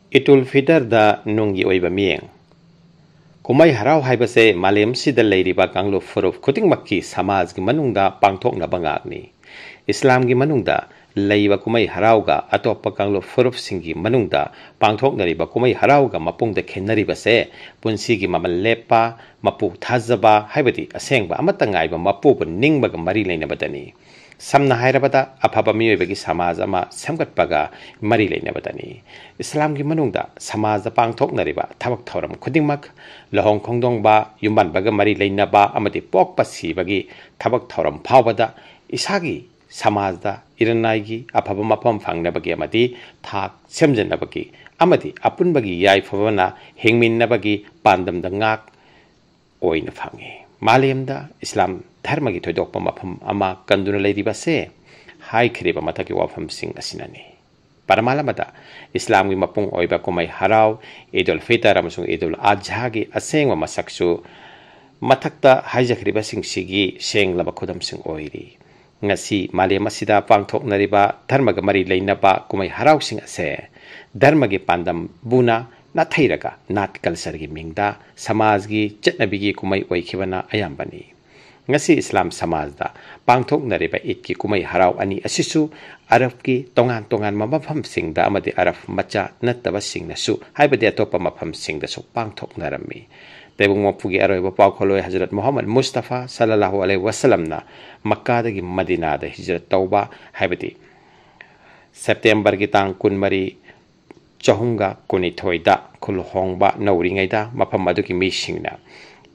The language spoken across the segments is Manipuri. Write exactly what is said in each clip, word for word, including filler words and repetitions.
ꯏꯗ ꯎꯜ ꯐꯤꯇꯔꯗ ꯅꯨꯡꯒꯤ ꯑꯣꯏꯕ ꯃꯤꯠꯌꯦꯡ꯫ ꯀꯨꯝꯍꯩ ꯍꯔꯥꯎ ꯍꯥꯏꯕꯁꯦ ꯃꯥꯂꯦꯝꯁꯤꯗ ꯂꯩꯔꯤꯕ ꯀꯥꯡꯂꯨꯞ ꯐꯨꯔꯨꯞ ꯈꯨꯗꯤꯡꯃꯛꯀꯤ ꯁꯃꯥꯖꯒꯤ ꯃꯅꯨꯡꯗ ꯄꯥꯡꯊꯣꯛꯅꯕ ꯉꯥꯛꯅꯤ꯫ ꯏꯁꯂꯥꯝꯒꯤ ꯃꯅꯨꯡꯗ ꯂꯩꯕ ꯀꯨꯝꯍꯩ ꯍꯔꯥꯎꯒ ꯑꯇꯣꯞꯄ ꯀꯥꯡꯂꯨꯞ ꯐꯨꯔꯨꯞꯁꯤꯡꯒꯤ ꯃꯅꯨꯡꯗ ꯄꯥꯡꯊꯣꯛꯅꯔꯤꯕ ꯀꯨꯝꯍꯩ ꯍꯔꯥꯎꯒ ꯃꯄꯨꯡꯗ ꯈꯦꯠꯅꯔꯤꯕꯁꯦ ꯄꯨꯟꯁꯤꯒꯤ ꯃꯃꯜ ꯂꯦꯞꯄ, ꯃꯄꯨ ꯊꯥꯖꯕ, ꯍꯥꯏꯕꯗꯤ ꯑꯁꯦꯡꯕ ꯑꯃꯠꯇ ꯉꯥꯏꯕ ꯃꯄꯨꯕꯨ ꯅꯤꯡꯕꯒ ꯃꯔꯤ ꯂꯩꯅꯕꯗꯅꯤ꯫ ꯁꯝꯅ ꯍꯥꯏꯔꯕꯗ, ꯑꯐꯕ ꯃꯤꯑꯣꯏꯕꯒꯤ ꯁꯃꯥꯖ ꯑꯃ ꯁꯦꯝꯒꯠꯄꯒ ꯃꯔꯤ ꯂꯩꯅꯕꯗꯅꯤ꯫ ꯏꯁꯂꯥꯝꯒꯤ ꯃꯅꯨꯡꯗ ꯁꯃꯥꯖꯗ ꯄꯥꯡꯊꯣꯛꯅꯔꯤꯕ ꯊꯕꯛ ꯊꯧꯔꯝ ꯈꯨꯗꯤꯡꯃꯛ, ꯂꯨꯍꯣꯡ ꯈꯣꯡꯗꯣꯡꯕ, ꯌꯨꯝꯕꯥꯟꯕꯒ ꯃꯔꯤ ꯂꯩꯅꯕ ꯑꯃꯗꯤ ꯄꯣꯛꯄ ꯁꯤꯕꯒꯤ ꯊꯕꯛ ꯊꯧꯔꯝ ꯐꯥꯎꯕꯗ ꯏꯁꯥꯒꯤ ꯁꯃꯥꯖꯗ ꯏꯔꯟꯅꯥꯏꯒꯤ ꯑꯐꯕ ꯃꯐꯝ ꯐꯪꯅꯕꯒꯤ ꯑꯃꯗꯤ ꯊꯥꯛ ꯁꯦꯝꯖꯅꯕꯒꯤ ꯑꯃꯗꯤ ꯑꯄꯨꯟꯕꯒꯤ ꯌꯥꯏꯐꯕꯅ ꯍꯤꯡꯃꯤꯟꯅꯕꯒꯤ ꯄꯥꯟꯗꯝꯗ ꯉꯥꯛ ꯑꯣꯏꯅ ꯐꯪꯉꯤ꯫ ꯃꯥꯂꯦꯝꯗ ꯏꯁꯂꯥꯝ ꯙꯔꯃꯒꯤ ꯊꯣꯏꯗꯣꯛꯄ ꯃꯐꯝ ꯑꯃ ꯀꯟꯗꯨꯅ ꯂꯩꯔꯤꯕꯁꯦ ꯍꯥꯏꯈ꯭ꯔꯤꯕ ꯃꯊꯛꯀꯤ ꯋꯥꯐꯝꯁꯤꯡ ꯑꯁꯤꯅꯅꯤ꯫ ꯄꯔꯃꯥꯟ ꯑꯃꯗ, ꯏꯁꯂꯥꯝꯒꯤ ꯃꯄꯨꯡ ꯑꯣꯏꯕ ꯀꯨꯝꯍꯩ ꯍꯔꯥꯎ ꯏꯗ ꯎꯜ ꯐꯤꯇꯔ ꯑꯃꯁꯨꯡ ꯏꯗ ꯎꯜ ꯑꯖꯍꯥꯒꯤ ꯑꯁꯦꯡꯕ ꯃꯁꯛꯁꯨ ꯃꯊꯛꯇ ꯍꯥꯏꯖꯈ꯭ꯔꯤꯕꯁꯤꯡꯁꯤꯒꯤ ꯁꯦꯡꯂꯕ ꯈꯨꯗꯝꯁꯤꯡ ꯑꯣꯏꯔꯤ꯫ ꯉꯁꯤ ꯃꯥꯂꯦꯝ ꯑꯁꯤꯗ ꯄꯥꯡꯊꯣꯛꯅꯔꯤꯕ ꯙꯔꯃꯒ ꯃꯔꯤ ꯂꯩꯅꯕ ꯀꯨꯝꯍꯩ ꯍꯔꯥꯎꯁꯤꯡ ꯑꯁꯦ ꯙꯔꯃꯒꯤ ꯄꯥꯟꯗꯝꯕꯨꯅ ꯅꯥꯊꯩꯔꯒ ꯅꯥꯠ ꯀꯜꯆꯔꯒꯤ ꯃꯤꯡꯗ ꯁꯃꯥꯖꯒꯤ ꯆꯠꯅꯕꯤꯒꯤ ꯀꯨꯝꯍꯩ ꯑꯣꯏꯈꯤꯕꯅ ꯑꯌꯥꯝꯕꯅꯤ꯫ ꯉꯁꯤ ꯏꯁꯂꯥꯝ ꯁꯃꯥꯖꯗ ꯄꯥꯡꯊꯣꯛꯅꯔꯤꯕ ꯏꯗꯀꯤ ꯀꯨꯝꯍꯩ ꯍꯔꯥꯎ ꯑꯅꯤ ꯑꯁꯤꯁꯨ ꯑꯔꯕꯀꯤ ꯇꯣꯉꯥꯟ ꯇꯣꯉꯥꯟꯕ ꯃꯐꯝꯁꯤꯡꯗ ꯑꯃꯗꯤ ꯑꯔꯕ ꯃꯆꯥ ꯅꯠꯇꯕꯁꯤꯡꯅꯁꯨ, ꯍꯥꯏꯕꯗꯤ ꯑꯇꯣꯞꯄ ꯃꯐꯝꯁꯤꯡꯗꯁꯨ ꯄꯥꯡꯊꯣꯛꯅꯔꯝꯃꯤ꯫ ꯇꯥꯏꯕꯪ ꯃꯄꯨꯒꯤ ꯑꯔꯣꯏꯕ ꯄꯥꯎꯈꯣꯜꯂꯣꯏ ꯍꯖꯔꯠ ꯃꯨꯍꯝꯃꯗ ꯃꯨꯁꯇꯐꯥ ꯁꯜꯂꯜꯂꯥꯍꯨ ꯑꯂꯩꯍꯤ ꯋꯥꯁꯂꯝꯅ ꯃꯛꯀꯥꯗꯒꯤ ꯃꯗꯤꯅꯥꯗ ꯍꯤꯖꯔꯠ ꯇꯧꯕ, ꯍꯥꯏꯕꯗꯤ ꯁꯦꯞꯇꯦꯝꯕꯔꯒꯤ ꯇꯥꯡ ꯀꯨꯟꯃꯔꯤ, ꯆꯍꯨꯝꯒ ꯀꯨꯟꯅꯤꯊꯣꯏꯗ ꯈꯨꯜ ꯍꯣꯡꯕ ꯅꯧꯔꯤꯉꯩꯗ ꯃꯐꯝ ꯑꯗꯨꯒꯤ ꯃꯤꯁꯤꯡꯅ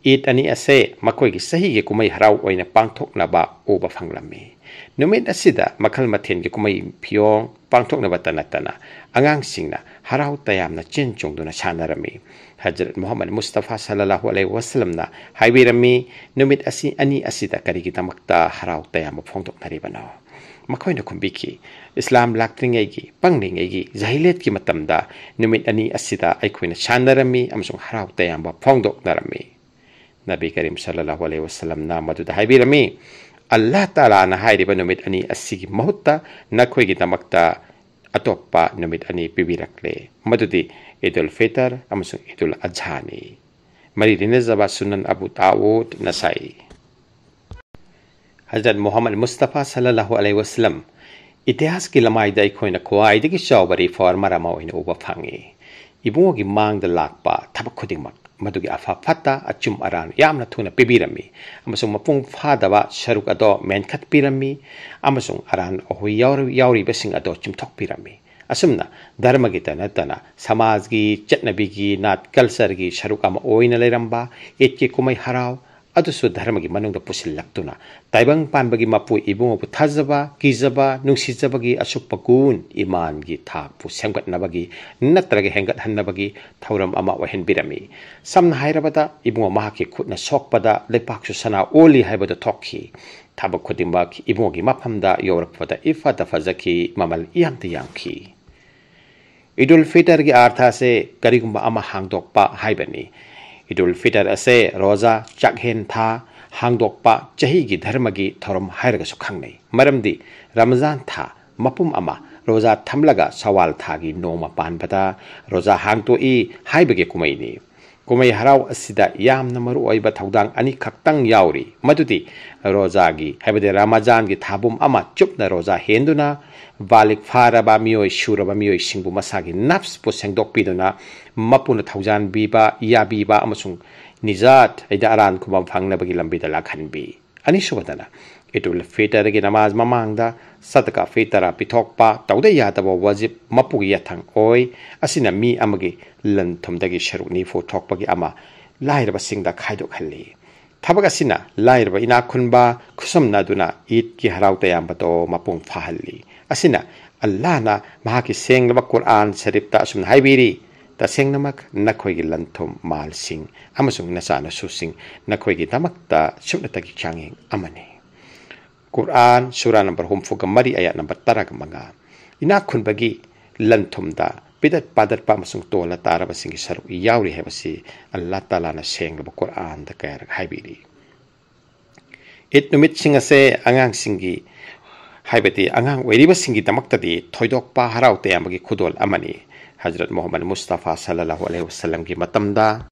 ꯏꯗ ꯑꯅꯤ ꯑꯁꯦ ꯃꯈꯣꯏꯒꯤ ꯆꯍꯤꯒꯤ ꯀꯨꯝꯍꯩ ꯍꯔꯥꯎ ꯑꯣꯏꯅ ꯄꯥꯡꯊꯣꯛꯅꯕ ꯎꯕ ꯐꯪꯂꯝꯃꯤ꯫ ꯅꯨꯃꯤꯠ ꯑꯁꯤꯗ ꯃꯈꯜ ꯃꯊꯦꯜꯒꯤ ꯀꯨꯝꯍꯩ ꯐꯤꯌꯣꯡ ꯄꯥꯡꯊꯣꯛꯅꯕꯇ ꯅꯠꯇꯅ ꯑꯉꯥꯡꯁꯤꯡꯅ ꯍꯔꯥꯎ ꯇꯌꯥꯝꯅ ꯆꯦꯟ ꯆꯣꯡꯗꯨꯅ ꯁꯥꯟꯅꯔꯝꯃꯤ꯫ ꯍꯖꯔꯠ ꯃꯨꯍꯝꯃꯗ ꯃꯨꯁꯇꯐꯥ ꯁꯜꯂꯜꯂꯥꯍꯨ ꯑꯂꯩꯍꯤ ꯋꯥꯁꯂꯝꯅ ꯍꯥꯏꯕꯤꯔꯝꯃꯤ, ꯅꯨꯃꯤꯠ ꯑꯁꯤ ꯑꯅꯤ ꯑꯁꯤꯗ ꯀꯔꯤꯒꯤꯗꯃꯛꯇ ꯍꯔꯥꯎ ꯇꯌꯥꯝꯕ ꯐꯣꯡꯗꯣꯛꯅꯔꯤꯕꯅꯣ? ꯃꯈꯣꯏꯅ ꯈꯨꯝꯕꯤꯈꯤ, ꯏꯁꯂꯥꯝ ꯂꯥꯛꯇ꯭ꯔꯤꯉꯩꯒꯤ, ꯄꯪꯂꯤꯉꯩꯒꯤ, ꯖꯥꯍꯤꯂꯤꯌꯠꯀꯤ ꯃꯇꯝꯗ ꯅꯨꯃꯤꯠ ꯑꯅꯤ ꯑꯁꯤꯗ ꯑꯩꯈꯣꯏꯅ ꯁꯥꯟꯅꯔꯝꯃꯤ ꯑꯃꯁꯨꯡ ꯍꯔꯥꯎ ꯇꯌꯥꯝꯕ ꯐꯣꯡꯗꯣꯛꯅꯔꯝꯃꯤ꯫ ꯅꯕꯤ ꯀꯔꯤꯝ ꯁꯜꯂꯜꯂꯥꯍꯨ ꯑꯂꯩꯍꯤ ꯋꯥꯁꯂꯝꯅ ꯃꯗꯨꯗ ꯍꯥꯏꯕꯤꯔꯝꯃꯤ, ꯑꯜꯂꯥꯍ ꯇꯥꯂꯥꯅ ꯍꯥꯏꯔꯤꯕ ꯅꯨꯃꯤꯠ ꯑꯅꯤ ꯑꯁꯤꯒꯤ ꯃꯍꯨꯠꯇ ꯅꯈꯣꯏꯒꯤꯗꯃꯛꯇ ꯑꯇꯣꯞꯄ ꯅꯨꯃꯤꯠ ꯑꯅꯤ ꯄꯤꯕꯤꯔꯛꯂꯦ, ꯃꯗꯨꯗꯤ ꯏꯗꯨꯜ ꯐꯤꯇꯔ ꯑꯃꯁꯨꯡ ꯏꯗꯨꯜ ꯑꯖꯍꯥꯅꯤ꯫ ꯃꯔꯤ ꯂꯩꯅꯖꯕ ꯁꯨꯅꯟ ꯑꯕꯨ ꯗꯥꯎꯗ, ꯅꯁꯥꯏ꯫ ꯍꯖꯔꯠ ꯃꯨꯍꯝꯃꯗ ꯃꯨꯁꯇꯐꯥ ꯁꯜꯂꯜꯂꯥꯍꯨ ꯑꯂꯩꯍꯤ ꯋꯁꯜꯂꯝ ꯏꯇꯤꯍꯥꯁꯀꯤ ꯂꯃꯥꯏꯗ ꯑꯩꯈꯣꯏꯅ ꯈ꯭ꯋꯥꯏꯗꯒꯤ ꯆꯥꯎꯕ ꯔꯤꯐꯣꯔꯃꯔ ꯑꯃ ꯑꯣꯏꯅ ꯎꯕ ꯐꯪꯏ꯫ ꯏꯕꯨꯡꯉꯣꯒꯤ ꯃꯥꯡꯗ ꯂꯥꯛꯄ ꯊꯕꯛ ꯈꯨꯗꯤꯡꯃꯛ ꯃꯗꯨꯒꯤ ꯑꯐ ꯐꯠꯇ, ꯑꯆꯨꯝ ꯑꯔꯥꯟ ꯌꯥꯝꯅ ꯊꯨꯅ ꯄꯤꯕꯤꯔꯝꯃꯤ ꯑꯃꯁꯨꯡ ꯃꯄꯨꯡ ꯐꯥꯗꯕ ꯁꯔꯨꯛ ꯑꯗꯣ ꯃꯦꯟꯈꯠꯄꯤꯔꯝꯃꯤ ꯑꯃꯁꯨꯡ ꯑꯔꯥꯟ ꯑꯍꯣꯏ ꯌꯥꯎꯔ-, ꯌꯥꯎꯔꯤꯕꯁꯤꯡ ꯑꯗꯣ ꯆꯨꯝꯊꯣꯛꯄꯤꯔꯝꯃꯤ꯫ ꯑꯁꯨꯝꯅ ꯙꯔꯃꯒꯤꯇ ꯅꯠꯇꯅ ꯁꯃꯥꯖꯒꯤ, ꯆꯠꯅꯕꯤꯒꯤ, ꯅꯥꯠ ꯀꯜꯆꯔꯒꯤ ꯁꯔꯨꯛ ꯑꯃ ꯑꯣꯏꯅ ꯂꯩꯔꯝꯕ ꯏꯗꯀꯤ ꯀꯨꯝꯍꯩ ꯍꯔꯥꯎ ꯑꯗꯨꯁꯨ ꯙꯔꯃꯒꯤ ꯃꯅꯨꯡꯗ ꯄꯨꯁꯤꯜꯂꯛꯇꯨꯅ ꯇꯥꯏꯕꯪ ꯄꯥꯟꯕꯒꯤ ꯃꯄꯨ ꯏꯕꯨꯡꯉꯣꯕꯨ ꯊꯥꯖꯕ, ꯀꯤꯖꯕ, ꯅꯨꯡꯁꯤꯖꯕꯒꯤ ꯑꯁꯨꯛꯄ ꯒꯨꯟ, ꯏꯃꯥꯟꯒꯤ ꯊꯥꯛꯄꯨ ꯁꯦꯝꯒꯠꯅꯕꯒꯤ ꯅꯠꯇ꯭ꯔꯒ ꯍꯦꯟꯒꯠꯍꯟꯅꯕꯒꯤ ꯊꯧꯔꯝ ꯑꯃ ꯑꯣꯏꯍꯟꯕꯤꯔꯝꯃꯤ꯫ ꯁꯝꯅ ꯍꯥꯏꯔꯕꯗ, ꯏꯕꯨꯡꯉꯣ ꯃꯍꯥꯛꯀꯤ ꯈꯨꯠꯅ ꯁꯣꯛꯄꯗ ꯂꯩꯄꯥꯛꯁꯨ ꯁꯅꯥ ꯑꯣꯜꯂꯤ ꯍꯥꯏꯕꯗꯨ ꯊꯣꯛꯈꯤ꯫ ꯊꯕꯛ ꯈꯨꯗꯤꯡꯃꯛ ꯏꯕꯨꯡꯉꯣꯒꯤ ꯃꯐꯝꯗ ꯌꯧꯔꯛꯄꯗ ꯏꯐꯗ ꯐꯖꯈꯤ, ꯃꯃꯜ ꯏꯌꯥꯝꯗ ꯌꯥꯝꯈꯤ꯫ ꯏꯗꯨꯜ ꯐꯤꯇꯔꯒꯤ ꯑꯥꯔꯊ ꯑꯁꯦ ꯀꯔꯤꯒꯨꯝꯕ ꯑꯃ ꯍꯥꯡꯗꯣꯛꯄ ꯍꯥꯏꯕꯅꯤ꯫ ꯏꯗꯨꯜ ꯐꯤꯇꯔ ꯑꯁꯦ ꯔꯣꯖꯥ, ꯆꯥꯛꯍꯦꯟ ꯊꯥ, ꯍꯥꯡꯗꯣꯛꯄ, ꯆꯍꯤꯒꯤ ꯙꯔꯃꯒꯤ ꯊꯧꯔꯝ ꯍꯥꯏꯔꯒꯁꯨ ꯈꯪꯅꯩ꯫ ꯃꯔꯝꯗꯤ ꯔꯃꯖꯥꯟ ꯊꯥ ꯃꯄꯨꯝ ꯑꯃ ꯔꯣꯖꯥ ꯊꯝꯂꯒ ꯁꯋꯥꯜ ꯊꯥꯒꯤ ꯅꯣꯡꯃ ꯄꯥꯟꯕꯗ ꯔꯣꯖꯥ ꯍꯥꯡꯗꯣꯛꯏ ꯍꯥꯏꯕꯒꯤ ꯀꯨꯝꯍꯩꯅꯤ꯫ ꯀꯨꯝꯍꯩ ꯍꯔꯥꯎ ꯑꯁꯤꯗ ꯌꯥꯝꯅ ꯃꯔꯨꯑꯣꯏꯕ ꯊꯧꯗꯥꯡ ꯑꯅꯤꯈꯛꯇꯪ ꯌꯥꯎꯔꯤ, ꯃꯗꯨꯗꯤ ꯔꯣꯖꯥꯒꯤ, ꯍꯥꯏꯕꯗꯤ ꯔꯃꯖꯥꯟꯒꯤ ꯊꯥꯕꯨꯝ ꯑꯃ ꯆꯨꯞꯅ ꯔꯣꯖꯥ ꯍꯦꯟꯗꯨꯅ ꯕꯥꯂꯤꯒ ꯐꯥꯔꯕ ꯃꯤꯑꯣꯏ, ꯁꯨꯔꯕ ꯃꯤꯑꯣꯏꯁꯤꯡꯕꯨ ꯃꯁꯥꯒꯤ ꯅꯐꯁꯄꯨ ꯁꯦꯡꯗꯣꯛꯄꯤꯗꯨꯅ ꯃꯄꯨꯅ ꯊꯧꯖꯥꯟꯕꯤꯕ, ꯌꯥꯕꯤꯕ ꯑꯃꯁꯨꯡ ꯅꯤꯖꯥꯠ, ꯍꯥꯏꯗꯤ ꯑꯔꯥꯟ ꯈꯨꯕꯝ ꯐꯪꯅꯕꯒꯤ ꯂꯝꯕꯤꯗ ꯂꯥꯛꯍꯟꯕꯤ꯫ ꯑꯅꯤꯁꯨꯕꯗꯅ, ꯏꯗꯨꯜ ꯐꯤꯇꯔꯒꯤ ꯅꯃꯥꯖ ꯃꯃꯥꯡꯗ ꯁꯗꯀꯥ ꯐꯤꯇꯔꯥ ꯄꯤꯊꯣꯛꯄ ꯇꯧꯗ ꯌꯥꯗꯕ ꯋꯥꯖꯤꯕ ꯃꯄꯨꯒꯤ ꯌꯥꯊꯪ ꯑꯣꯏ꯫ ꯑꯁꯤꯅ ꯃꯤ ꯑꯃꯒꯤ ꯂꯟ ꯊꯨꯝꯗꯒꯤ ꯁꯔꯨꯛ ꯅꯤꯐꯨ ꯊꯣꯛꯄꯒꯤ ꯑꯃ ꯂꯥꯏꯔꯕꯁꯤꯡꯗ ꯈꯥꯏꯗꯣꯛꯍꯜꯂꯤ꯫ ꯊꯕꯛ ꯑꯁꯤꯅ ꯂꯥꯏꯔꯕ ꯏꯅꯥꯛ ꯈꯨꯟꯕ ꯈꯨꯠꯁꯝꯅꯗꯨꯅ ꯏꯗꯀꯤ ꯍꯔꯥꯎ ꯇꯌꯥꯝꯕꯗꯣ ꯃꯄꯨꯡ ꯐꯥꯍꯜꯂꯤ꯫ ꯑꯁꯤꯅ ꯑꯜꯂꯥꯍꯅ ꯃꯍꯥꯛꯀꯤ ꯁꯦꯡꯂꯕ ꯀꯨꯔꯑꯥꯟ ꯁꯔꯤꯐꯇ ꯑꯁꯨꯝꯅ ꯍꯥꯏꯕꯤꯔꯤ, "ꯇꯁꯦꯡꯅꯃꯛ ꯅꯈꯣꯏꯒꯤ ꯂꯟ ꯊꯨꯝ, ꯃꯥꯜꯁꯤꯡ ꯑꯃꯁꯨꯡ ꯅꯆꯥ ꯅꯁꯨꯁꯤꯡ ꯅꯈꯣꯏꯒꯤꯗꯃꯛꯇ ꯁꯨꯞꯅꯇꯒꯤ ꯆꯥꯡꯌꯦꯡ ꯑꯃꯅꯤ"꯫ ꯀꯨꯔꯑꯥꯟ, ꯁꯨꯔꯥ ꯅꯝꯕꯔ ꯍꯨꯝꯐꯨꯒ ꯃꯔꯤ, ꯑꯌꯥꯠ ꯅꯝꯕꯔ ꯇꯔꯥꯒ ꯃꯉꯥ꯫ ꯏꯅꯥꯛ ꯈꯨꯟꯕꯒꯤ ꯂꯟ ꯊꯨꯝꯗ ꯄꯤꯗꯠ ꯄꯥꯗꯠꯄ ꯑꯃꯁꯨꯡ ꯇꯣꯜꯂ ꯇꯥꯔꯕꯁꯤꯡꯒꯤ ꯁꯔꯨꯛ ꯌꯥꯎꯔꯤ ꯍꯥꯏꯕꯁꯤ ꯑꯜꯂꯥꯍ ꯇꯥꯂꯥꯅ ꯁꯦꯡꯂꯕ ꯀꯨꯔꯑꯥꯟꯗ ꯀꯌꯥꯔꯛ ꯍꯥꯏꯕꯤꯔꯤ꯫ ꯏꯗ ꯅꯨꯃꯤꯠꯁꯤꯡ ꯑꯁꯦ ꯑꯉꯥꯡꯁꯤꯡꯒꯤ ꯍꯥꯏꯕꯗꯤ ꯑꯉꯥꯡ ꯑꯣꯏꯔꯤꯕꯁꯤꯡꯒꯤꯗꯃꯛꯇꯗꯤ ꯊꯣꯏꯗꯣꯛꯄ ꯍꯔꯥꯎ ꯇꯌꯥꯝꯕꯒꯤ ꯈꯨꯗꯣꯜ ꯑꯃꯅꯤ꯫ ꯍꯖꯔꯠ ꯃꯨꯍꯝꯃꯗ ꯃꯨꯁꯇꯐꯥ ꯁꯜꯂꯜꯂꯥꯍꯨ ꯑꯂꯩꯍꯤ ꯋꯁꯜꯂꯝꯒꯤ ꯃꯇꯝꯗ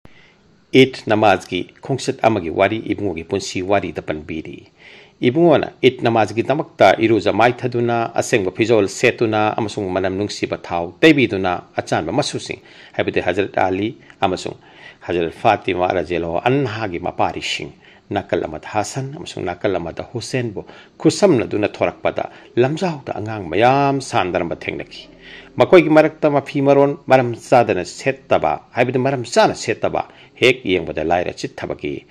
ꯏꯗ ꯅꯃꯥꯖꯒꯤ ꯈꯣꯡꯆꯠ ꯑꯃꯒꯤ ꯋꯥꯔꯤ ꯏꯕꯨꯡꯉꯣꯒꯤ ꯄꯨꯟꯁꯤ ꯋꯥꯔꯤꯗ ꯄꯟꯕꯤꯔꯤ꯫ ꯏꯕꯨꯡꯉꯣꯅ ꯏꯗ ꯅꯃꯥꯖꯒꯤꯗꯃꯛꯇ ꯏꯔꯨꯖ ꯃꯥꯏꯊꯗꯨꯅ, ꯑꯁꯦꯡꯕ ꯐꯤꯖꯣꯜ ꯁꯦꯠꯇꯨꯅ ꯑꯃꯁꯨꯡ ꯃꯅꯝ ꯅꯨꯡꯁꯤꯕ ꯊꯥꯎ ꯇꯩꯕꯤꯗꯨꯅ ꯑꯆꯥꯟꯕ ꯃꯁꯨꯁꯤꯡ, ꯍꯥꯏꯕꯗꯤ ꯍꯖꯔꯠ ꯑꯂꯤ ꯑꯃꯁꯨꯡ ꯍꯖꯔꯠ ꯐꯥꯇꯤꯃꯥ ꯔꯖꯤꯌꯜꯂꯥꯍꯨ ꯑꯟꯍꯥꯒꯤ ꯃꯄꯥꯔꯤꯁꯤꯡ, ꯅꯥꯀꯜ ꯑꯃꯗ ꯍꯁꯟ ꯑꯃꯁꯨꯡ ꯅꯥꯀꯜ ꯑꯃꯗ ꯍꯨꯁꯦꯟꯕꯨ ꯈꯨꯠꯁꯝꯅꯗꯨꯅ ꯊꯣꯔꯛꯄꯗ ꯂꯝꯖꯥꯎꯗ ꯑꯉꯥꯡ ꯃꯌꯥꯝ ꯁꯥꯟꯅꯔꯝꯕ ꯊꯦꯡꯅꯈꯤ꯫ ꯃꯈꯣꯏꯒꯤ ꯃꯔꯛꯇ ꯃꯐꯤ ꯃꯔꯣꯟ ꯃꯔꯝ ꯆꯥꯗꯅ ꯁꯦꯠꯇꯕ, ꯍꯥꯏꯕꯗꯤ ꯃꯔꯝ ꯆꯥꯅ ꯁꯦꯠꯇꯕ, ꯍꯦꯛ ꯌꯦꯡꯕꯗ ꯂꯥꯏꯔ ꯆꯤꯠꯊꯕꯒꯤ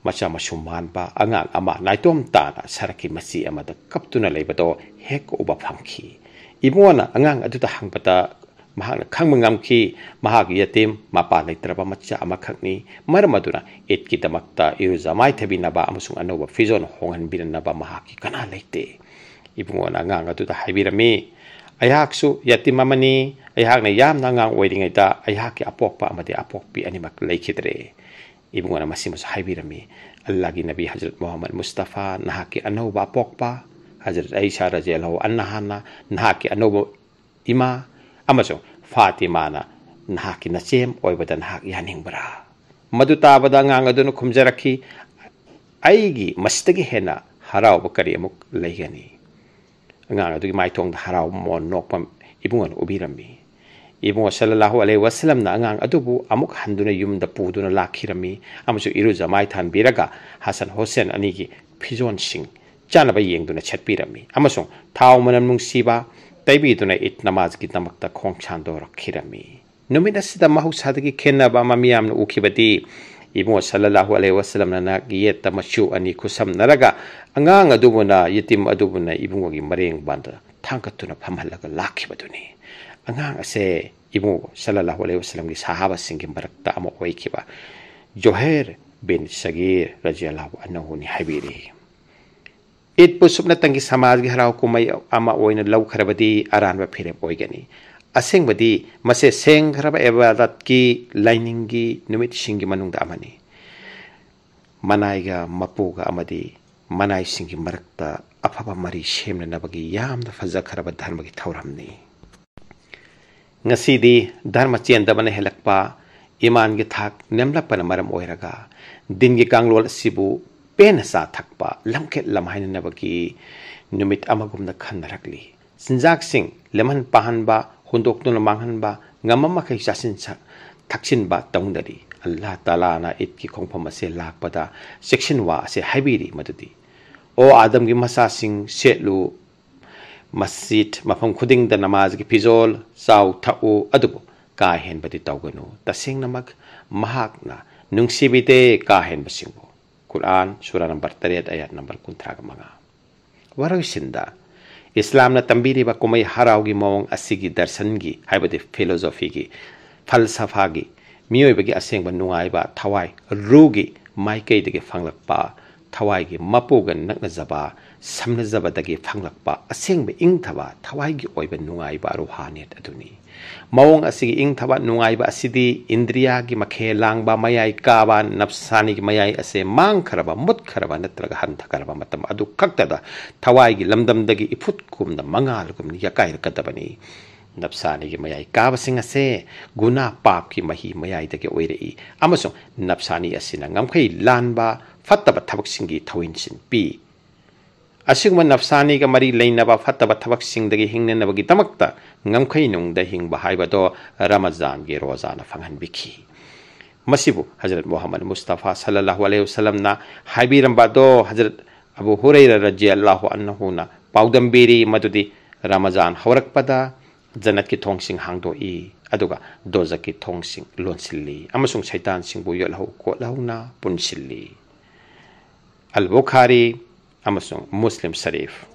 ꯃꯆꯥ ꯃꯁꯨ ꯃꯥꯟꯕ ꯑꯉꯥꯡ ꯑꯃ ꯅꯥꯏꯇꯣꯝ ꯇꯥꯅ ꯁꯔꯛꯀꯤ ꯃꯆꯤ ꯑꯃꯗ ꯀꯞꯇꯨꯅ ꯂꯩꯕꯗꯣ ꯍꯦꯛ ꯎꯕ ꯐꯪꯈꯤ꯫ ꯏꯕꯨꯡꯉꯣꯅ ꯑꯉꯥꯡ ꯑꯗꯨꯗ ꯍꯪꯕꯗ ꯃꯍꯥꯛꯅ ꯈꯪꯕ ꯉꯝꯈꯤ, ꯃꯍꯥꯛ ꯌꯇꯤꯝ, ꯃꯄꯥ ꯂꯩꯇ꯭ꯔꯕ ꯃꯆꯥ ꯑꯃꯈꯛꯅꯤ꯫ ꯃꯔꯝ ꯑꯗꯨꯅ ꯏꯗꯀꯤꯗꯃꯛꯇ ꯏꯔꯨꯖ ꯃꯥꯏꯊꯕꯤꯅꯕ ꯑꯃꯁꯨꯡ ꯑꯅꯧꯕ ꯐꯤꯖꯣꯜ ꯍꯣꯡꯍꯟꯕꯤꯅꯅꯕ ꯃꯍꯥꯛꯀꯤ ꯀꯅꯥ ꯂꯩꯇꯦ꯫ ꯏꯕꯨꯡꯉꯣꯅ ꯑꯉꯥꯡ ꯑꯗꯨꯗ ꯍꯥꯏꯕꯤꯔꯝꯃꯤ, "ꯑꯩꯍꯥꯛꯁꯨ ꯌꯇꯤꯝ ꯑꯃꯅꯤ꯫ ꯑꯩꯍꯥꯛꯅ ꯌꯥꯝꯅ ꯑꯉꯥꯡ ꯑꯣꯏꯔꯤꯉꯩꯗ ꯑꯩꯍꯥꯛꯀꯤ ꯑꯄꯣꯛꯄ ꯑꯃꯗꯤ ꯑꯄꯣꯛꯄꯤ ꯑꯅꯤꯃꯛ ꯂꯩꯈꯤꯗ꯭ꯔꯦ꯫" ꯏꯕꯨꯡꯉꯣꯅ ꯃꯁꯤꯃꯁꯨ ꯍꯥꯏꯕꯤꯔꯝꯃꯤ, "ꯑꯜꯂꯥꯍꯒꯤ ꯅꯕꯤ ꯍꯖꯔꯠ ꯃꯨꯍꯝꯃꯗ ꯃꯨꯁꯇꯐꯥ, ꯅꯍꯥꯛꯀꯤ ꯑꯅꯧꯕ ꯑꯄꯣꯛꯄ ꯍꯖꯔꯠ ꯑꯩꯁꯥ ꯔꯖꯤꯌꯜꯂꯥꯍꯨ ꯑꯟꯍꯥꯅ ꯅꯍꯥꯛꯀꯤ ꯑꯅꯧꯕ ꯏꯃꯥ ꯑꯃꯁꯨꯡ ꯐꯥꯇꯤꯃꯥꯅ ꯅꯍꯥꯛꯀꯤ ꯅꯆꯦꯝ ꯑꯣꯏꯕꯗ ꯅꯍꯥꯛ ꯌꯥꯅꯤꯡꯕ꯭ꯔꯥ?" ꯃꯗꯨ ꯇꯥꯕꯗ ꯑꯉꯥꯡ ꯑꯗꯨꯅ ꯈꯨꯝꯖꯔꯛꯈꯤ, "ꯑꯩꯒꯤ ꯃꯁꯤꯗꯒꯤ ꯍꯦꯟꯅ ꯍꯔꯥꯎꯕ ꯀꯔꯤ ꯑꯃꯨꯛ ꯂꯩꯒꯅꯤ?" ꯑꯉꯥꯡ ꯑꯗꯨꯒꯤ ꯃꯥꯏꯊꯣꯡꯗ ꯍꯔꯥꯎꯕ ꯃꯑꯣꯡ ꯅꯣꯛꯄ ꯏꯕꯨꯡꯉꯣꯅ ꯎꯕꯤꯔꯝꯃꯤ꯫ ꯏꯕꯨꯡꯉꯣ ꯁꯜꯂꯜꯂꯥꯍꯨ ꯑꯂꯩꯍꯤ ꯋꯁꯜꯂꯝꯅ ꯑꯉꯥꯡ ꯑꯗꯨꯕꯨ ꯑꯃꯨꯛ ꯍꯟꯗꯨꯅ ꯌꯨꯝꯗ ꯄꯨꯗꯨꯅ ꯂꯥꯛꯈꯤꯔꯝꯃꯤ ꯑꯃꯁꯨꯡ ꯏꯔꯨꯖ ꯃꯥꯏꯊꯍꯟꯕꯤꯔꯒ ꯍꯁꯟ ꯍꯨꯁꯦꯟ ꯑꯅꯤꯒꯤ ꯐꯤꯖꯣꯜꯁꯤꯡ ꯆꯥꯅꯕ ꯌꯦꯡꯗꯨꯅ ꯁꯦꯠꯄꯤꯔꯝꯃꯤ ꯑꯃꯁꯨꯡ ꯊꯥꯎ ꯃꯅꯝ ꯅꯨꯡꯁꯤꯕ ꯇꯩꯕꯤꯗꯨꯅ ꯏꯗ ꯅꯃꯥꯖꯒꯤ ꯗꯃꯛꯇ ꯈꯣꯡꯁꯥꯟꯗꯣꯔꯛꯈꯤꯔꯝꯃꯤ꯫ ꯅꯨꯃꯤꯠ ꯑꯁꯤꯗ ꯃꯍꯧꯁꯥꯗꯒꯤ ꯈꯦꯟꯅꯕ ꯑꯃ ꯃꯤꯌꯥꯝꯅ ꯎꯈꯤꯕꯗꯤ ꯏꯕꯨꯡꯉꯣ ꯁꯜꯂꯜꯂꯥꯍꯨ ꯑꯂꯩꯍꯤ ꯋꯁꯜꯂꯝꯅ ꯌꯦꯠꯇ ꯃꯆꯨ ꯑꯅꯤ ꯈꯨꯠꯁꯝꯅꯔꯒ ꯑꯉꯥꯡ ꯑꯗꯨꯕꯨꯅ, ꯌꯦꯇꯤꯝ ꯑꯗꯨꯕꯨꯅ ꯏꯕꯨꯡꯉꯣꯒꯤ ꯃꯔꯦꯡꯕꯥꯟꯗ ꯊꯥꯡꯒꯠꯇꯨꯅ ꯐꯝꯍꯜꯂꯒ ꯂꯥꯛꯈꯤꯕꯗꯨꯅꯤ꯫ ꯑꯉꯥꯡ ꯑꯁꯦ ꯏꯕꯨꯡꯉꯣ ꯁꯜꯂꯜꯂꯥꯍꯨ ꯑꯂꯩꯍꯤ ꯋꯁꯜꯂꯝꯒꯤ ꯁꯍꯥꯕꯥꯁꯤꯡꯒꯤ ꯃꯔꯛꯇ ꯑꯃ ꯑꯣꯏꯈꯤꯕ ꯖꯣꯍꯦꯔ ꯕꯤꯟ ꯁꯒꯤꯔ ꯔꯖꯤꯌꯜꯂꯥꯍꯨ ꯑꯟꯍꯨꯅꯤ ꯍꯥꯏꯕꯤꯔꯤ꯫ ꯏꯗꯄꯨ ꯁꯨꯞꯅꯇꯪꯒꯤ ꯁꯃꯥꯖꯒꯤ ꯍꯔꯥꯎ ꯀꯨꯝꯍꯩ ꯑꯃ ꯑꯣꯏꯅ ꯂꯧꯈ꯭ꯔꯕꯗꯤ ꯑꯔꯥꯟꯕ ꯐꯤꯔꯦꯞ ꯑꯣꯏꯒꯅꯤ꯫ ꯑꯁꯦꯡꯕꯗꯤ ꯃꯁꯤ ꯁꯦꯡꯈ꯭ꯔꯕ ꯏꯕꯥꯗꯠꯀꯤ ꯂꯥꯏꯅꯤꯡꯒꯤ ꯅꯨꯃꯤꯠꯁꯤꯡꯒꯤ ꯃꯅꯨꯡꯗ ꯑꯃꯅꯤ꯫ ꯃꯅꯥꯏꯒ ꯃꯄꯨꯒ ꯑꯃꯗꯤ ꯃꯅꯥꯏꯁꯤꯡꯒꯤ ꯃꯔꯛꯇ ꯑꯐꯕ ꯃꯔꯤ ꯁꯦꯝꯅꯅꯕꯒꯤ ꯌꯥꯝꯅ ꯐꯖꯈ꯭ꯔꯕ ꯙꯔꯃꯒꯤ ꯊꯧꯔꯝꯅꯤ꯫ ꯉꯁꯤꯗꯤ ꯙꯔꯃ ꯆꯦꯟꯗꯕꯅ ꯍꯦꯜꯂꯛꯄ, ꯏꯃꯥꯟꯒꯤ ꯊꯥꯛ ꯅꯦꯝꯂꯛꯄꯅ ꯃꯔꯝ ꯑꯣꯏꯔꯒ ꯗꯤꯟꯒꯤ ꯀꯥꯡꯂꯣꯟ ꯑꯁꯤꯕꯨ ꯄꯦꯟꯅ ꯆꯥ ꯊꯛꯄ, ꯂꯝꯈꯦꯠ ꯂꯝꯍꯥꯏꯅꯅꯕꯒꯤ ꯅꯨꯃꯤꯠ ꯑꯃꯒꯨꯝꯅ ꯈꯟꯅꯔꯛꯂꯤ꯫ ꯆꯤꯟꯖꯥꯛꯁꯤꯡ ꯂꯦꯝꯍꯟ ꯄꯥꯍꯟꯕ, ꯍꯨꯟꯗꯣꯛꯇꯨꯅ ꯃꯥꯡꯍꯟꯕ, ꯉꯝꯕ ꯃꯈꯩ ꯆꯥꯁꯤꯟ ꯁ-, ꯊꯛꯆꯤꯟꯕ ꯇꯧꯅꯔꯤ꯫ ꯑꯜꯂꯥꯍ ꯇꯥꯂꯥꯅ ꯏꯗꯀꯤ ꯈꯣꯡꯐꯝ ꯑꯁꯦ ꯂꯥꯛꯄꯗ ꯆꯦꯛꯁꯤꯟ ꯋꯥ ꯑꯁꯦ ꯍꯥꯏꯕꯤꯔꯤ ꯃꯗꯨꯗꯤ, "ꯑꯣ ꯑꯥꯗꯝꯒꯤ ꯃꯆꯥꯁꯤꯡ, ꯁꯦꯠꯂꯨ ꯃꯁꯖꯤꯗ, ꯃꯐꯝ ꯈꯨꯗꯤꯡꯗ ꯅꯃꯥꯖꯒꯤ ꯐꯤꯖꯣꯜ, ꯆꯥꯎ ꯊꯛꯎ, ꯑꯗꯨꯕꯨ ꯀꯥ ꯍꯦꯟꯕꯗꯤ ꯇꯧꯒꯅꯨ꯫ ꯇꯁꯦꯡꯅꯃꯛ ꯃꯍꯥꯛꯅ ꯅꯨꯡꯁꯤꯕꯤꯗꯦ ꯀꯥ ꯍꯦꯟꯕꯁꯤꯡꯕꯨ"꯫ ꯀꯨꯔꯥꯟ, ꯁꯨꯔꯥ ꯅꯝꯕꯔ ꯇꯔꯦꯠ, ꯑꯥꯌꯥꯠ ꯅꯝꯕꯔ ꯀꯨꯟꯊ꯭ꯔꯥꯒ ꯃꯉꯥ꯫ ꯋꯥꯔꯣꯏꯁꯤꯟꯗ, ꯏꯁꯂꯥꯝꯅ ꯇꯝꯕꯤꯔꯤꯕ ꯀꯨꯝꯍꯩ ꯍꯔꯥꯎꯒꯤ ꯃꯑꯣꯡ ꯑꯁꯤꯒꯤ ꯗꯔꯁꯟꯒꯤ, ꯍꯥꯏꯕꯗꯤ ꯐꯤꯂꯣꯖꯣꯐꯤꯒꯤ, ꯐꯜꯁꯐꯥꯒꯤ, ꯃꯤꯑꯣꯏꯕꯒꯤ ꯑꯁꯦꯡꯕ ꯅꯨꯡꯉꯥꯏꯕ ꯊꯋꯥꯏ, ꯔꯨꯒꯤ ꯃꯥꯏꯀꯩꯗꯒꯤ ꯐꯪꯂꯛꯄ ꯊꯋꯥꯏꯒꯤ ꯃꯄꯨꯒ ꯅꯛꯅꯖꯕ, ꯁꯝꯅꯖꯕꯗꯒꯤ ꯐꯪꯂꯛꯄ ꯑꯁꯦꯡꯕ ꯏꯪꯊꯕ ꯊꯋꯥꯏꯒꯤ ꯑꯣꯏꯕ ꯅꯨꯡꯉꯥꯏꯕ ꯔꯨꯍꯥꯅꯤꯌꯠ ꯑꯗꯨꯅꯤ꯫ ꯃꯑꯣꯡ ꯑꯁꯤꯒꯤ ꯏꯪꯊꯕ ꯅꯨꯡꯉꯥꯏꯕ ꯑꯁꯤꯗꯤ ꯏꯟꯗ꯭ꯔꯤꯌꯥꯒꯤ ꯃꯈꯦ ꯂꯥꯡꯕ, ꯃꯌꯥꯏ ꯀꯥꯕ, ꯅꯞꯁꯥꯅꯤꯒꯤ ꯃꯌꯥꯏ ꯑꯁꯦ ꯃꯥꯡꯈ꯭ꯔꯕ, ꯃꯨꯠꯈ꯭ꯔꯕ ꯅꯠꯇ꯭ꯔꯒ ꯍꯟꯊꯈ꯭ꯔꯕ ꯃꯇꯝ ꯑꯗꯨ ꯈꯛꯇꯗ ꯊꯋꯥꯏꯒꯤ ꯂꯝꯗꯝꯗꯒꯤ ꯏꯐꯨꯠꯀꯨꯝꯅ ꯃꯉꯥꯜꯒꯨꯝꯅ ꯌꯥꯀꯥꯏꯔꯛꯀꯗꯕꯅꯤ꯫ ꯅꯞꯁꯥꯅꯤꯒꯤ ꯃꯌꯥꯏ ꯀꯥꯕꯁꯤꯡ ꯑꯁꯦ ꯒꯨꯅꯥ, ꯄꯥꯞꯀꯤ ꯃꯍꯤ ꯃꯌꯥꯏꯗꯒꯤ ꯑꯣꯏꯔꯛꯏ, ꯑꯃꯁꯨꯡ ꯅꯞꯁꯥꯅꯤ ꯑꯁꯤꯅ ꯉꯝꯈꯩ ꯂꯥꯟꯕ ꯐꯠꯇꯕ ꯊꯕꯛꯁꯤꯡꯒꯤ ꯊꯧꯑꯣꯏꯟꯁꯤꯟ ꯄꯤ꯫ ꯑꯁꯤꯒꯨꯝꯕ ꯅꯞꯁꯥꯅꯤꯒ ꯃꯔꯤ ꯂꯩꯅꯕ ꯐꯠꯇꯕ ꯊꯕꯛꯁꯤꯡꯗꯒꯤ ꯍꯤꯡꯅꯅꯕꯒꯤꯗꯃꯛꯇ ꯉꯝꯈꯩ ꯅꯨꯡꯗ ꯍꯤꯡꯕ ꯍꯥꯏꯕꯗꯣ ꯔꯃꯖꯥꯟꯒꯤ ꯔꯣꯖꯥꯅ ꯐꯪꯍꯟꯕꯤꯈꯤ꯫ ꯃꯁꯤꯕꯨ ꯍꯖꯔꯠ ꯃꯨꯍꯝꯃꯗ ꯃꯨꯁꯇꯐꯥ ꯁꯜꯂꯜꯂꯥꯍꯨ ꯑꯂꯩꯍꯤ ꯋꯁꯜꯂꯝꯅ ꯍꯥꯏꯕꯤꯔꯝꯕ ꯑꯗꯣ ꯍꯖꯔꯠ ꯑꯕꯨ ꯍꯨꯔꯩꯔ ꯔꯖꯤꯌꯜꯂꯥꯍꯨ ꯑꯟꯍꯨꯅ ꯄꯥꯎꯗꯝꯕꯤꯔꯤ, ꯃꯗꯨꯗꯤ ꯔꯃꯖꯥꯟ ꯍꯧꯔꯛꯄꯗ ꯖꯟꯅꯠꯀꯤ ꯊꯣꯡꯁꯤꯡ ꯍꯥꯡꯗꯣꯛꯏ, ꯑꯗꯨꯒ ꯗꯣꯖꯛꯀꯤ ꯊꯣꯡꯁꯤꯡ ꯂꯣꯟꯁꯤꯜꯂꯤ, ꯑꯃꯁꯨꯡ ꯁꯩꯇꯥꯟꯁꯤꯡꯕꯨ ꯌꯣꯠꯍꯧ ꯀꯣꯠꯍꯧꯅ ꯄꯨꯟꯁꯤꯜꯂꯤ꯫ ꯑꯜ ꯕꯨꯈꯥꯔꯤ ꯑꯃꯁꯨꯡ ꯃꯨꯁꯂꯤꯝ ꯁꯔꯤꯐ꯫